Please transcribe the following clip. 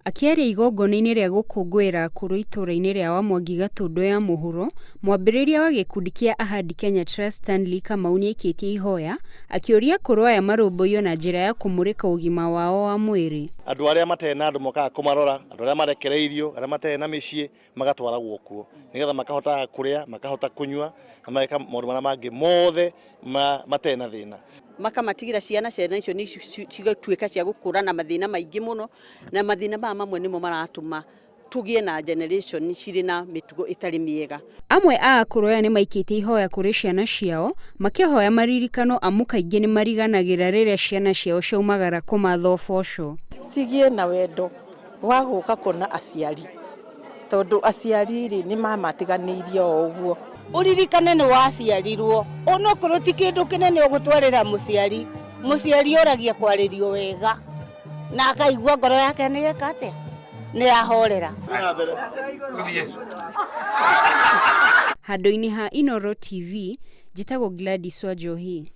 Akĩaria igongona-inĩ rĩa gũkũngũĩra akũrũ itũũra-inĩ rĩa Wamwangi Gatũndũ ya mũhuro, mwambĩrĩria wa gĩkundi kĩa Ahadi Kenya Trust Stanley Kamau nĩaikĩtie ihoya akĩũria akũrũ aya marũmbũiyo na njĩra ya kũmũrĩka ũgima wao wa mwĩrĩ. Andũ arĩa matarĩ na andũ mokaga kũmarora, andũ arĩa marekereirio, arĩa matarĩ na mĩciĩ magatwaragwo kuo nĩgetha makahotaga kũrĩa, makahota kũnyua na mageka maũndũ marĩa mangĩ mothe matarĩ na thĩna. Makamatigĩra ciana, ciana icio nĩ cigatuĩka cia gũkũra na mathĩna maingĩ mũno, na mathĩna maya mamwe nĩmo maratũma tũgĩe na generation cirĩ na mĩtugo ĩtarĩ mĩega. Amwe a akũrũ aya nĩmaikĩtie ihoya kũrĩ ciana ciao makĩhoya maririkano amu kaingĩ nĩmariganagĩra rĩrĩa ciana ciao ciaumagara kũmatha ũboco. Cigĩe na wendo wa gũka kuona aciari tondũ aciari rĩ nĩ mamatiganĩirie o ũguo. Ũririkane nĩ waciarirwo onokorwo ti kĩndũ kĩnene ũgũtwarĩra mũciari, mũciari oragia kwarĩrio wega na akaigua ngoro yake nĩ eka atĩa, nĩ yahorera. Handũ-inĩ ha Inooro TV, njĩtagwo Gladys Wanjohi.